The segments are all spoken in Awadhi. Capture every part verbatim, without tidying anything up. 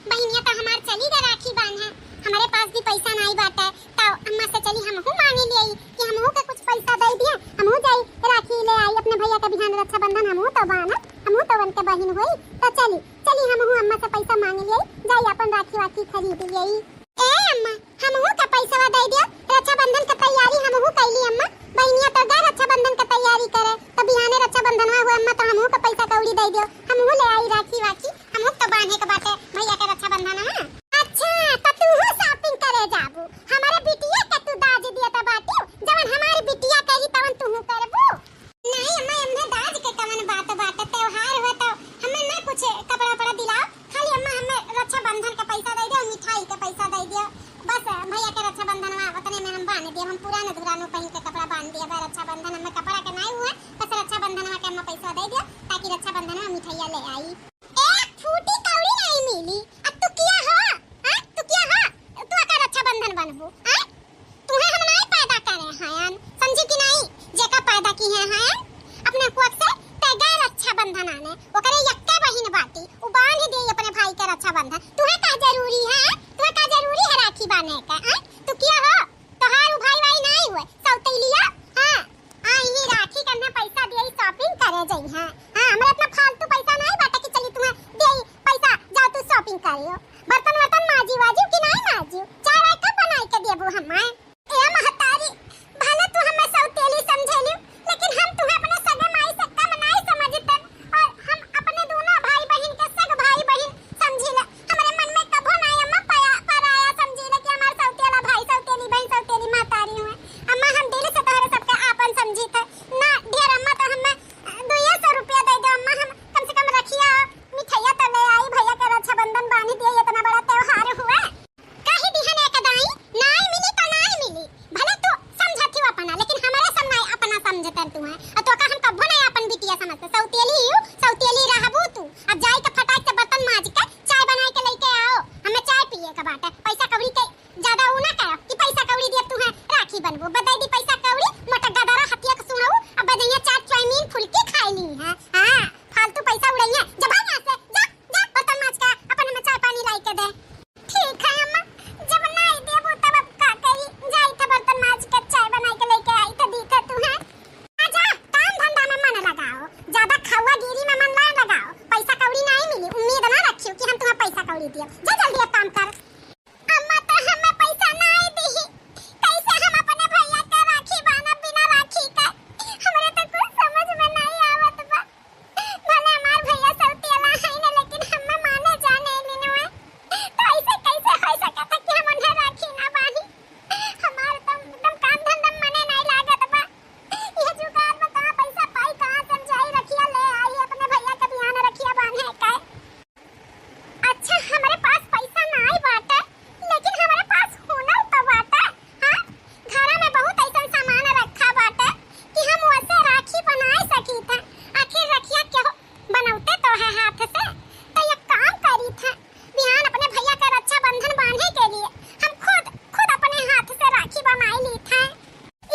बहिनिया तो हमार चली गए राखी बांधे, हमरे पास भी पैसा नाई बाटे, तो अम्मा से चली हमहू मांगी लियाई कि हमहू के कुछ पैसा दे दिए, हमहू जाई राखी ले आई अपने भैया के बिहान रक्षाबंधन, हमहू तो बांधब, हमहू तो उनके बहिन होई, तो चली, चली हमहू अम्मा से पैसा मांगी लियाई, जाई अपन राखी वाखी खरीद लियाई। ए अम्मा, हमहू के पैसवा दे दियो, रक्षाबंधन के तैयारी हमहू कैली अम्मा, बहिनिया तो गए रक्षाबंधन के तैयारी करे, तो बिहाने रक्षाबंधनवा हुए अम्मा, तो हमहू के पैसा कौड़ी दे दियो, हमहू ले आई राखी वाखी, हमहू तो बांधे के बाटे भैया के रक्षाबंधनवा। अच्छा, तो तूहू shopping करे जाबू? हमारे बिटिया के तू दाज दिया तो बाटियो, जवन हमारी बिटिया के ही तवन तूहू करबू? नहीं अम्मा, एमने दाज के कवन बात बाटे, त्योहार हुए तो हमें ना कुछ कपड़ा वपड़ा दिलाओ, खाली अम्मा हमें रक्षाबंधन के पैसा दे दियो, मिठाई के पैसा दे दियो, बस भैया के रक्षाबंधनवा उतने में हम बांध दियो, हम पुरान धुरान पहिन के कपड़ा बांध दियो, बस रक्षाबंधन हमें कपड़ा के नहीं हुए, बस रक्षाबंधनवा के अम्मा पैसा दे दियो, ताकि रक्षाबंधनवा मिठाइया ले आई। एक फूटी कौड़ी नहीं मिली। अब तू किया हो? हाँ? तू किया हो? तू आका रक्षाबंधन बनबू? हाँ? तुहे हम नहीं पैदा करे हैं, समझी कि नहीं? जेका पैदा की है, हैं? अपने कोख से ते गए रक्षाबंधन आने, ओकरे यक्के बहिन बाटी, उ बांध दे अपने भाई के रक्षाबंधन। तुहे का जरूरी है? तुहे का जरूरी है राखी बांधे का? हैं? तू किया हो? तोहार उ भाई वाई नाई हुए, सौतेलिया? हाँ, हाँ, यही राखी के अंदर पैसा दिए, shopping करे जाई, हाँ। हाँ, हमरा इतना फालतू पैसा नाई बाटे कि चली तुम्हें देई पैसा, जाओ तू shopping करियो। बर्तन वर्तन माजी वाजी कि नाई माजी? चाय वाय कब बनाई के देबू हमें? ए महतारी, भले तू हमें सौतेली समझेली, लेकिन हम तुम्हें अपने सगे माई से कम नाई समझते। और हम अपने दोनों भाई बहिन के सग भाई बहिन समझीले। हमरे मन में कभो नाई अम्मा पया-, पराया समझीले कि हमार सौतेला भाई, सौतेली बहिन, सौतेली महतारी हुए। अम्मा, हम दिल से तोहरे सबके आपन समझी थे। ना ढेर अम्मा, तो हमें दुइये सौ रुपया दे दो अम्मा, हम कम से कम रखिया, मिठाइया तो ले आई, भैया के रक्षाबंधन बांध दिए, इतना बड़ा त्योहार हुआ। कही दिहन एक दाई, नाई मिली तो नाई मिली। भले तू समझत ही अपना, लेकिन हमारे सब नाई अपना समझते तू है। और तो का हम कब्बो नाई अपन बिटिया समझते। सौतेली यू, सौतेली रहबू तू। अब जाई के फटाक से बर्तन माज के चाय बनाई के लेके आओ। हमें चाय पिए के बाटे। पैसा कौड़ी के ज्यादा ऊ ना करो कि पैसा कौड़ी दिए तू है राखी बनबू। बदई दी पैसा कौड़ी, मोटा गदरा हथिया के सुनऊ। अब बजैया चार चाउमीन फुलकी खाई ली है। हाँ, फालतू पैसा उड़ैया। जब भाग यहाँ से, जा, जा, बर्तन माज के अपन हमें चाय पानी लाई के दे। ठीक है अम्मा, जब नाई देबू तब अब का करी? जाई थे बर्तन माज के चाय बनाई के लेके आई थे, दी थे तू है। अच्छा, काम धंधा में मन लगाओ, ज्यादा खौआगिरी में मन ना लगाओ। पैसा कौड़ी नाई मिली, उम्मीद ना रखियो कि हम तुम्हें पैसा कौड़ी दिए। जा जल्दी अब काम कर। अम्मा तो हमें पैसा नाई दी, कैसे हम अपने भैया का राखी बांधब बिना राखी का? हमरे तो कुछ समझ में नाई आवत बा। भले हमार भैया सौतेला है ना, लेकिन हमें माने जाने लीन हुए। तो ऐसे कैसे हो सकता कि हम उन्हें राखी ना बांधी? हमार तो एकदम काम धंधा मने नहीं लागत बा। ये जुगाड़ में कहाँ पैसा पाई, कहाँ से हम जाई रखिया ले आई अपने भैया के बिहान रखिया बांधे का? अच्छा, हमरे पास पैसा नाई बाटे, लेकिन हमरे पास हुनर तो बाटे। हाँ, घरा में बहुत ऐसन सामान रखा बाटे कि हम ओसे राखी बनाए सकीत है। आखिर रखिया केहू बनौते तो है हाथ से। तो एक काम करीत है, बिहान अपने भैया का रक्षाबंधन बांधे के लिए हम खुद, खुद अपने हाथ से राखी बनाए लीत है।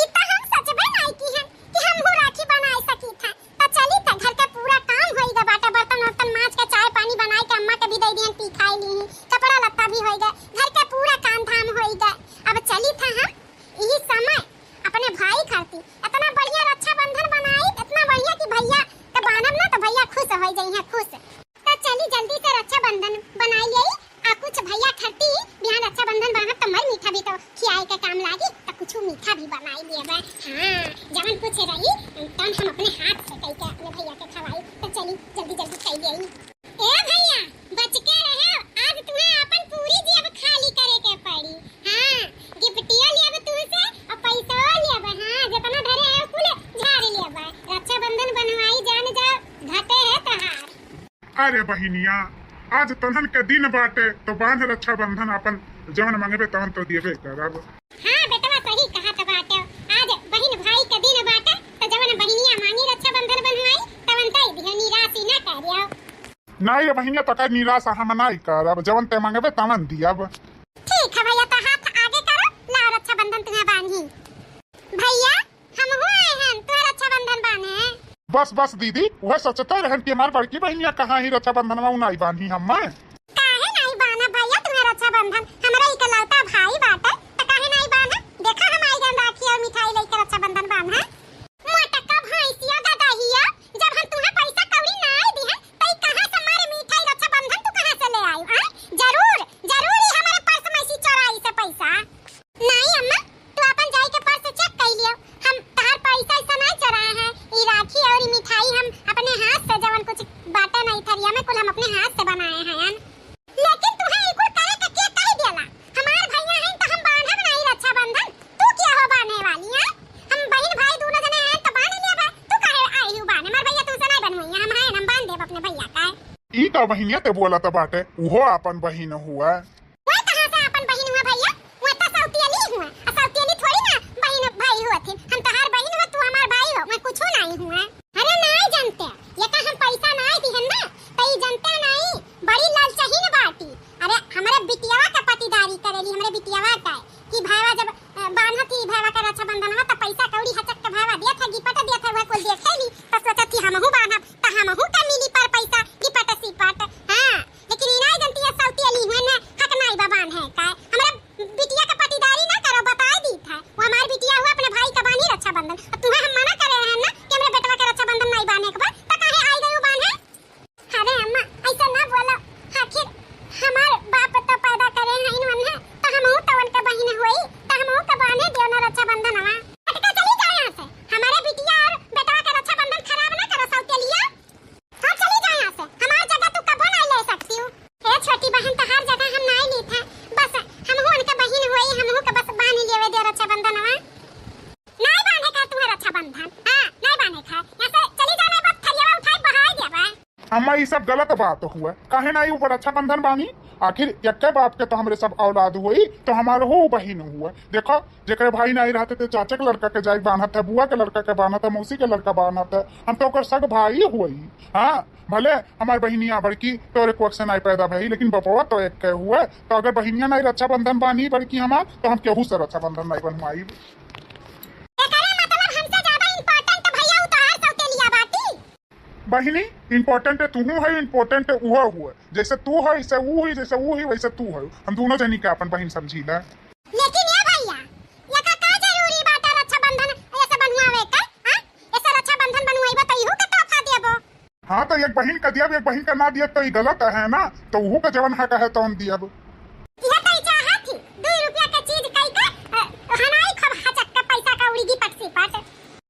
ई त हम सचबे नाई की हन कि हमहू राखी बनाए सकीत है। त चली त घर के पूरा काम होई गए बाटे, बर्तन वर्तन माज के चाय पानी बनाए के अम्मा के भी दे दिहन, पी खाए ली, कपड़ा लत्ता भी होई गए, घर के पूरा काम धाम होई गए। अब चली त हम यही समय अपने भाई खातिर इतना बढ़िया रक्षाबंधन बनाई, इतना बढ़िया कि भैया के बांधब ना तो भैया खुश हो जाई हैं, खुश। त चली जल्दी से रक्षाबंधन बनाई लियाई, आ कुछ भैया खरती बिहान रक्षाबंधन बांधब त मर मीठा भी तो खियाए के काम लागी, त कुछ मीठा भी बनाई लियाबे। हाँ, जवन कुछ रही तवन हम अपने हाथ से कई के अपने भैया के खवाई। त चली जल्दी जल्दी कई लियाई। ए भैया, बच के रहे, आज तुम्हें अपन पूरी जेब खाली करे के पड़ी। हाँ, गिफ्टिया लेब तुमसे और पैसा लेब। हाँ, जितना धरे है कुल झाड़ लेब। रक्षाबंधन बनवाई जान जाओ, घटे है तहार। अरे बहिनिया, आज तन्हन के दिन बाटे, तो बांध रक्षाबंधन, आपन जवन मंगबे तवन तो देबे करब। हाँ बेटवा, सही कहत बाटे, आज बहिन भाई के दिन बाटे, तो जवन बहिनिया मांगी रक्षाबंधन बंधवाई, तवन दे दियो, निराश ही ना करियो। नाई रे बहिनिया, तो का निराश हम नाई करब, जवन ते मंगबे तवन दियब। ठीक है भैया, तो हाथ आगे करो, लाओ रक्षाबंधन तुम्हें बांधी। भैया, हमहू आए हैं तुम्हें रक्षाबंधन बांधे। बस बस दीदी, वह सोचते रहन कि हमार बड़की बहिनिया कहाँ ही रक्षाबंधन में नाई बांधी हम। काहे नाई हम, हमरा इकलौता भाई बाटे, त काहे नाई बान्हे? देखा हम आई गन राखी और मिठाई लेके रक्षाबंधन बान्हे। मोटका भैंसिया गदहिया, जब हम तुहे पैसा कौड़ी नाई दिहन, त ई कहाँ से मारे मिठाई रक्षाबंधन तू कहाँ से ले आयु, आय? जरूर, जरूर ई हमारे पर्स में से चोराई से पैसा। नाई अम्मा, तू अपन जाई के पर्स चेक कर लियो। हम तहार पैसा ऐसा नाई चोराए हैं। ई राखी और ई मिठाई हम अपने हाथ से, जवन कुछ बाटे नाई थरिया में, कुल हम अपने हाथ से बनाए हैं। लेकिन तुहे ई कुल करे के के कह देला? हमार भैया हैं त हम बांधब नाई रक्षाबंधन। तू क्या हो बांधे वाली है? हम बहिन भाई दोनों जने हैं त बांध लिया बा। तू काहे आई हूँ बांधे? हमार भैया तुमसे नाई बनवाई है, हम हैं, हम बांध देब अपने भैया का। ई का बहिनिया ते बोला त बाटे, उहो अपन बहिन हुआ। वह कहाँ से अपन बहिन हुआ भैया? वह तो सौतियली हुआ। आ सौतियली थोड़ी ना बहिन भाई हुआ थी। हम तहार बहिन हुआ, तू हमार भाई हो, मैं कुछ नहीं हुआ। अरे नाई जनते, ये का हम पैसा नाई दिहन ना, त ई जनते नाई, बड़ी लालचहीन बाटी। अरे हमरे बिटियावा के पटीदारी करेली, हमरे बिटियावा का कि भाईवा जब, अ, बान्हत ही भाईवा के रक्षाबंधनवा त पैसा कौड़ी हचक के भाईवा दिया था, गिफ्ट दिया था, वह कुल देखे ली, त सोचत थी हमहू बान्हब, त हमहू के मिली पर पैसा गिफ्ट सिपट। हाँ, लेकिन ई नाई जनती है सौतियली हुए ने हक नाई बा बान्हे का। हमरे बिटिया के पटीदारी ना करो, बताए दी था। वो हमार बिटिया हुआ अपने भाई का बान्ही रक्षाबंधन। अब तुम्हें हम मना करे रहे ना कि हमरे बेटवा के रक्षाबंधन नाई बान्हे के बा, त काहे आई गई बान्हे? अरे अम्मा, ऐसा ना बोलो। आखिर हमार बाप तो पैदा करे हैं इन्होंने, त हमहू तो उनके बहिन हुई, त हमहू के बान्हे दियो ना रक्षाबंधन हवा। हटका चली जाए यहाँ से। हमारे बिटिया और बेटवा के रक्षाबंधन खराब ना करो सौतेलिया। हाँ, चली जा यहाँ से, हमार जगह तू कबो नाई ले सकती हूँ। ए छोटी बहन, तहार जगह हम नाई ली थे, बस हमहू उनके बहिन हुई, हमहू के बस बांध लेवे दे रक्षाबंधनवा। नाई बांधे का तुम्हें रक्षाबंधन? हाँ, नाई बांधे का। यहाँ से चली जा, नहीं बात थरियावा उठाई बहाई देबा। अम्मा, ई सब गलत बात हुआ, काहे नाई ऊपर रक्षाबंधन बांधी? आखिर यक्के बाप के तो हमरे सब औलाद हुई, तो हमार हो बहिन हुआ। देखो, जेकरे भाई नाई रहते ते चाचा के लड़का के जाई बान्हत है, बुआ के लड़का के बान्हत है, मौसी के लड़का बान्हत है, हम तो ओकर सग भाई हुई। हाँ, भले हमार बहिनिया बड़की तोरे कोख से नाई पैदा भई, लेकिन बपवा तो एक के हुए। तो अगर बहिनिया नाई रक्षाबंधन बान्ही बड़की हमार, तो हम केहू से रक्षाबंधन नाई बनवाई। एकरे मतलब हमसे ज्यादा important भैया उ तोहार सौतेलिया बाटी। बहिनी, important तुहू है, important उहो हुए। जैसे तू है, वैसे ऊ ही, जैसे ऊ ही, वैसे तू है। हम दोनों जनी के अपन बहिन समझी ला। लेकिन ए भैया, एका का जरूरी बाटे रक्षाबंधन ऐसे बनवावे के? हाँ? ऐसे रक्षाबंधन बनवाइबो त इहू के तोहफा देबो। हाँ, तो एक बहिन का दियब, एक बहिन का ना दियब, तो ई गलत है ना? तो उहू का जवन हक है, तवन दियब। इहे तो ई चाहत ही, दुई रुपया के चीज कई के, अ, हनाई खूब हचक के पैसा कौड़ी गिपट सिपट।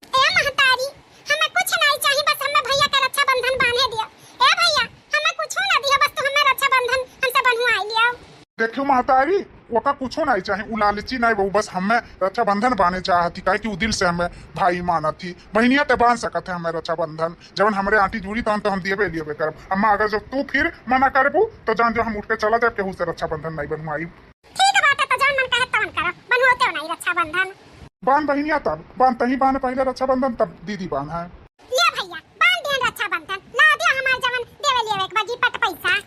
ए महतारी, हमें कुछ नहीं चाहिए, बस हमें भैया का रक्षाबंधन बांधे दियो। ए भैया, हमें कुछ ना दियो, बस तू हमें रक्षाबंधन हमसे बंधवाई लियो। देखियो महतारी, ओका कुछो नाई चाही, उ लालची नाई बा, उ बस हमें रक्षाबंधन बांधे चाहत ही, काहे कि उ दिल से हमें भाई मानत ही। बहिनिया ते बांध सकत है हमें रक्षाबंधन, जवन हमरे आंटी जुड़ी तवन तो हम दियबे लियबे करब। अम्मा, अगर जब तू फिर मना करबू तो जान जो हम उठ के चला जाब, केहू से रक्षाबंधन नाई बनवाई। ठीक बाटे, तो जवन मन कहे तवन करब, बनवाते हो नाई रक्षाबंधन। बांध बहिनिया तब, बांध तही बांध पहले रक्षाबंधन, तब दीदी बांध है। ले भैया, बांध दिहन रक्षाबंधन, ला दियो हमार जवन देवे लेवे के बा गिपट पैसा।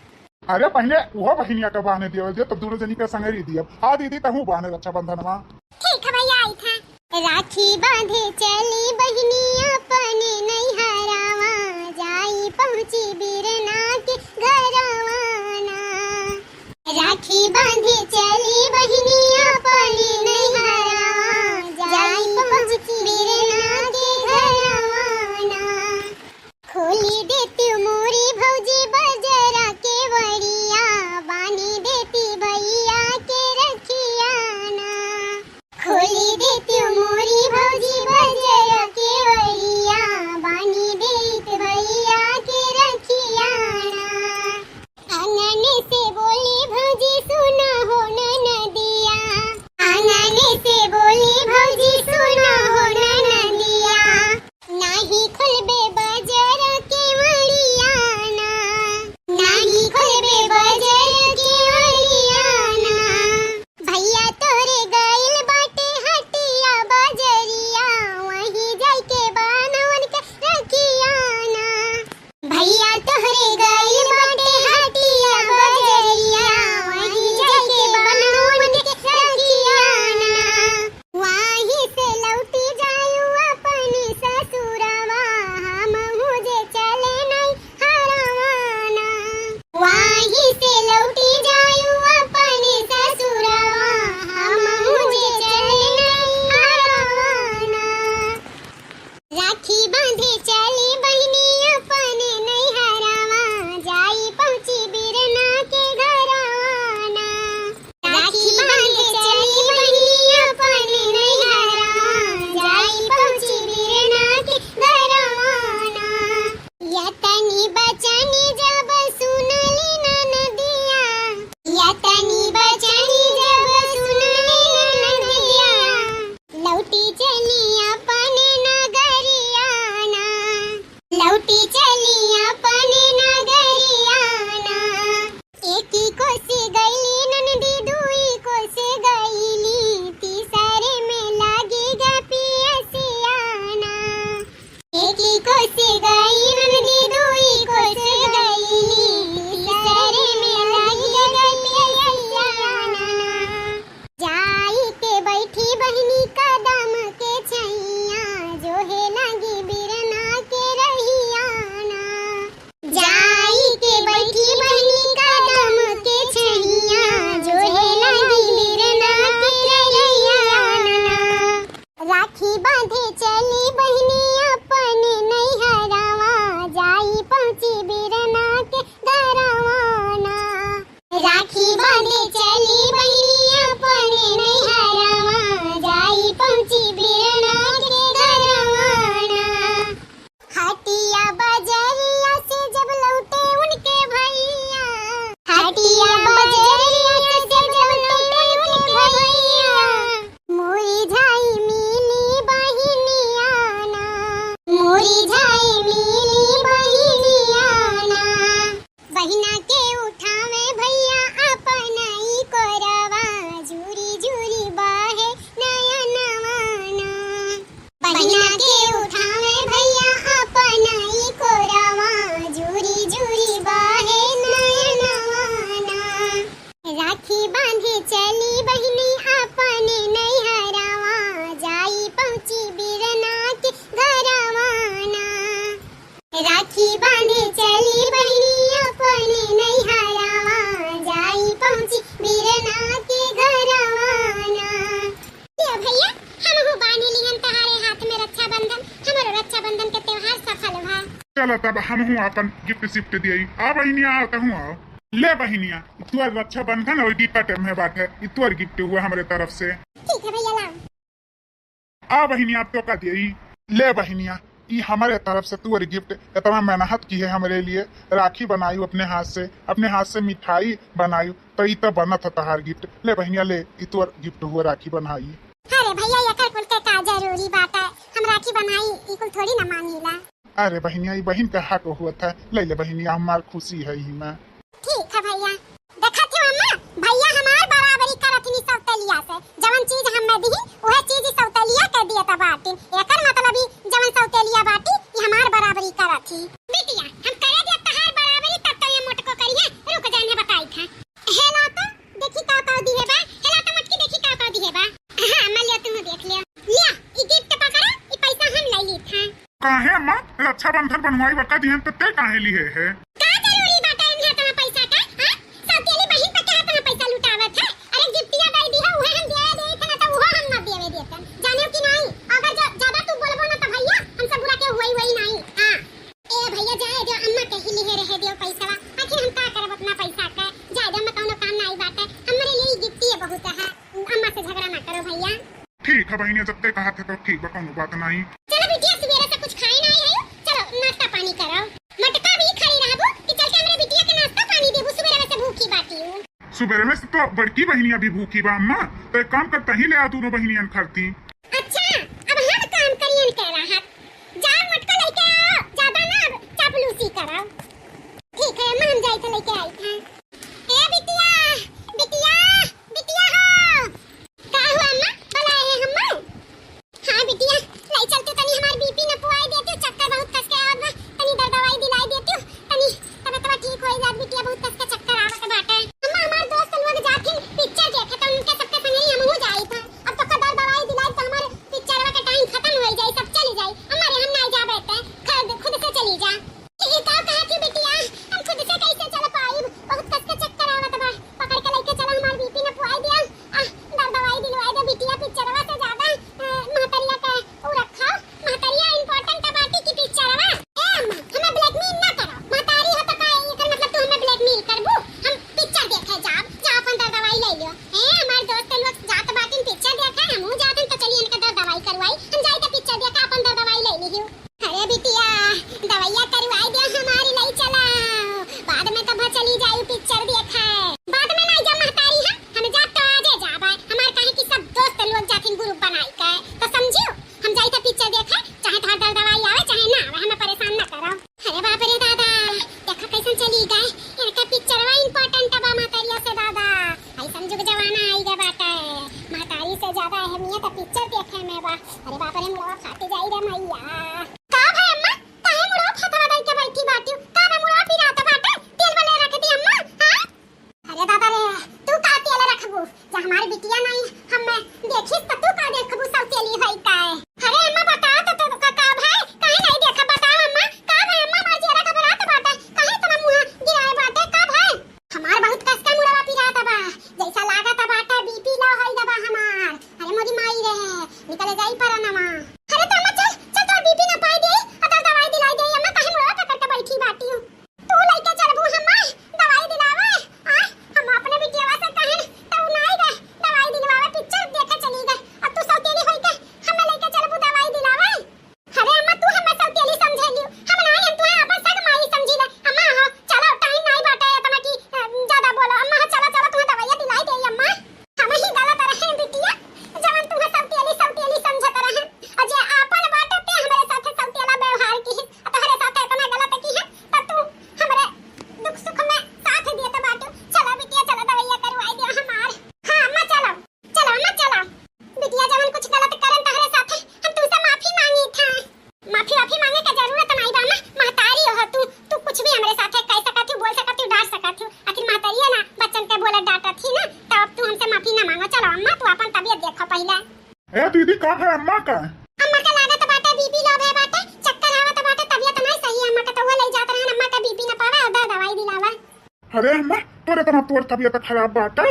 अरे पहले उहो बहिनिया के बांधे देवल दे, तब दोनों जनी के संगरी दियब। हाँ दीदी, तहू बांध रक्षाबंधनवा। ठीक है भैया, आई था। राखी बांधे चली बहिनी अपने नैहरावा, जाई पहुँची बिरना के घरवा ना। राखी बांधे चली बहिनी अपने नैहरावा, जाई पहुँची बिरना के घरवा ना। खोली देती मोरी भौजी बजरा के वड़िया, बानी देती भैया के रखिया ना। खोली देती मोरी भौजी बजरा के वड़िया, बानी देत भैया के रखिया ना। आंगन से बोली भौजी सुना हो ननदिया, चली बहिनी अपने नैहरवा, जाई पहुँची बिरना के घरवाना। राखी बांधे चली बहिनी अपने नैहरवा, जाई पहुँची बिरना के घरवाना। ए भैया, हमहू बांध लिहन तहारे हाथ में रक्षाबंधन, हमरो रक्षाबंधन के त्योहार सफल भा। चलो तब हमहू आपन गिफ्ट सिफ्ट दियई। आ बहिनिया, आओ तहू आओ। ले बहिनिया, तोर रक्षाबंधन और गिफ्ट में बाटे, ई तोर गिफ्ट हुआ हमरे तरफ से। ठीक है भैया, लाओ। आ बहिनिया, अब तो का दियई। ले बहिनिया, ई हमरे तरफ से तोर गिफ्ट, इतना मेहनत की है हमरे लिए, राखी बनाई अपने हाथ से, अपने हाथ से मिठाई बनाई, तो ई तो बनत है तहार गिफ्ट। ले बहिनिया, ले, ई तोर गिफ्ट हुआ राखी बनाई। अरे भैया, एकर कुल के का जरूरी बात है, हम राखी बनाई, ई कुल थोड़ी ना मांगीला। अरे बहिनिया, ई बहिन का हक होत है, ले ले बहिनिया, हमार खुशी है ही में। ठीक है भैया। देखत हो अम्मा, भैया हमार बराबरी करत ही सौतेलिया से, जवन चीज हमें दिही, उहे चीज सौतेलिया के दियत बाटिन। एकर मतलब ई जवन सौतेलिया बाटी, ई हमार बराबरी करत ही। बिटिया, हम करे दिया तहार बराबरी, तब तो ये मोटको करिए, रुक जाए, बताई था। हेला तो, देखी का का दिहे बा, हेला तो मोटकी, देखी का का दिहे बा। हाँ, अम्मा लिया, तुम देख लिया। लिया, ई गिफ्ट पकड़ा, ई पैसा हम ले ली था। काहे अम्मा, रक्षाबंधन बनवाई बका दिहन त ते काहे लिहे है? का जरूरी बाटे इन्हें इतना पैसा का, हाँ? सौतेली बहिन पे काहे इतना पैसा लुटावत है? अरे गिफ्टिया दे दी है, उहे हम दिया दे थे ना, तो उहो हम ना देवे देते। जाने हो कि नहीं? अगर ज-, ज्यादा तू बोलबो ना तो भैया, हमसे बुरा के हुई हुई नहीं। हाँ। ए भैया, जाए दो, अम्मा कही लिहे रहे दो पैसा। आखिर हम का करब अपना पैसा का? जाए दो, अम्मा कौनो काम ना आई बाटे। हमरे लिए गिफ्टिया बहुत है। अम्मा से झगड़ा ना करो भैया। ठीक है बहिनिया, जब ते कहत है तो ठीक बा, कौनो बात नहीं। चलो बिटिया, सुबेरे से कुछ खाए ना आई है, चलो नाश्ता पानी कराओ। मटका भी खड़ी रहबू कि चल के हमरे बिटिया के नाश्ता पानी देबू, सुबेरे से भूखी बाटी हूँ। सुबेरे में से तो बड़की बहिनिया भी भूखी बा अम्मा, तो एक काम कर, तही ले आ दोनों बहिनियन खरती। अच्छा, अब हम काम करियन कह रहा है, जाओ मटका लेके आओ, ज्यादा ना चापलूसी कराओ। ठीक है अम्मा, हम जाए तो लेके आई था। ए बिटिया, बिटिया, बिटिया हो। का हुआ अम्मा? बुलाए हैं अम्मा? हाँ बिटिया, ले चल तू तनी हमार बीपी नपवाई देती हूँ, चक्कर बहुत कस के आवत बा, तनी दर दवाई दिलाई देती हूँ, तनी तबियतवा ठीक होई जात बिटिया, बहुत कस के चक्कर आवत बाटे। अम्मा, हमार दोस्त लोग जाथिन पिक्चर देखे, तो उनके सबके संगे ही हमहू जाई था। अब तो दर दवाई दिलाई तो हमारे पिक्चरवा के टाइम खत्म हो जाई, सब चली जाई। अम्मा रे, हम ना जाबे ते, खुद, खुद से चली जा। ई का कहत ही बिटिया, हम खुद से कैसे चल पाइब? का है अम्मा का? अम्मा का लागत बाटे बीपी लो भय बाटे, चक्कर आवत बाटे, तबियत नहीं सही है अम्मा का, तो वो ले जात रहन अम्मा का बीपी न पावे और दवा दवाई दिलावा। अरे अम्मा, तोरे तना तोर तबियत खराब बाटे।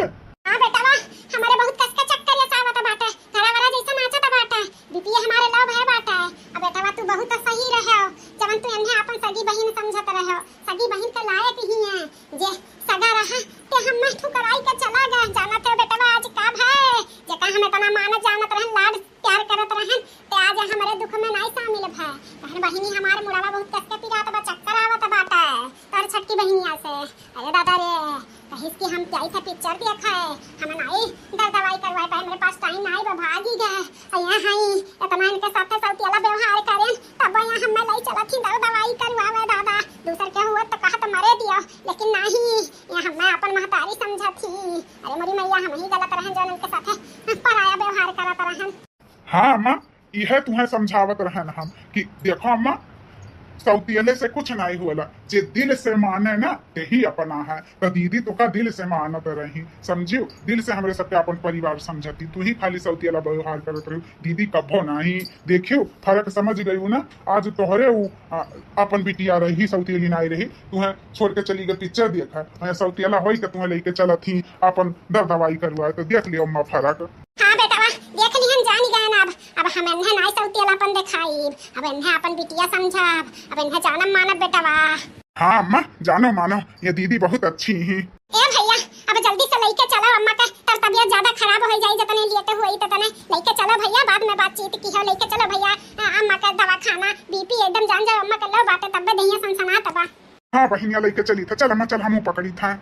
हाँ बेटवा, हमारे बहुत कस के चक्कर ये आवत बाटे, घरा वाला जैसे नाचत बाटे, बीपी हमारे लो भय बाटे। अब बेटवा तू बहुत सही रहे हो, जवन तू एन्हे अपन सगी बहिन समझत रहे हो, सगी बहिन के लायक ही है, जे सगा रहा ते हम ठुकराई के चला गए। जानत हो बेटवा आज का भय, जेका हम इतना मानत जानत रहन, लाड प्यार करत रहन, ते आज हमरे दुख में नाई शामिल भय। बहन बहिनी हमार मुड़वा बहुत कस के पिरात बा, चक्कर आवत बाटे तोर छोटकी बहिनिया से। अरे दादा रे, कहिस कि हम जाई थे पिक्चर देखे, हम नाई दर दवाई करवाए पाए, मेरे पास टाइम नाई बा, भागी गए। यहाँ हई इतना इनके साथे सौतियला व्यवहार करेन, तब यहाँ हमें लई चलत ही दर दवाई करवावे दादा। दूसर के हुआ तो कहत मरे दियो, लेकिन नहीं, यहाँ हमें अपन महतारी समझत ही। अरे मोरी मैया, हम ही गलत रहन जौन इनके साथे पराया व्यवहार करत रहन। हाँ अम्मा, इहे तुहें समझावत रहन हम कि देखो अम्मा, सौतियले से कुछ नाई होला, जे दिल से माने ना तेही अपना है। तो दीदी तोका दिल से मानत रही, समझियो, दिल से हमरे सबके अपन परिवार समझती, तू ही खाली सौतियला व्यवहार करत रही। दीदी कभो नहीं देखियो, फर्क समझ गयू ना। आज तोहरे उ, आ, अपन बिटिया रही, सौतियली नाई रही, तुहें छोड़ के चली गई पिक्चर देखे, वहीं सौतियला होई के तुहें लेके चलत ही अपन दर दवाई करवाए, तो देख लियो अम्मा फर्क। हाँ बेटवा, देख लिहन, जानी गए ना। अब, अब हम एन्हे नाई सौतियलापन देखाइब, अब एन्हे अपन बिटिया समझब, अब एन्हे जानब मानब बेटवा। हाँ अम्मा, जानो मानो, ये दीदी बहुत अच्छी ही। ए भैया, अब जल्दी से लेके चलो अम्मा के, तब तबियत ज्यादा खराब हो जाई, जतने लेट होई ततने लेके चलो भैया, बाद में बातचीत की हो, लेके चलो भैया। अ, अम्मा के दवाखाना, बीपी एकदम जान जाओ अम्मा के लो बाटे, तब्बे दहिया सनसनात बा। हाँ बहिनिया, लेके चली था, चल अम्मा चल, हमहू पकड़ी था।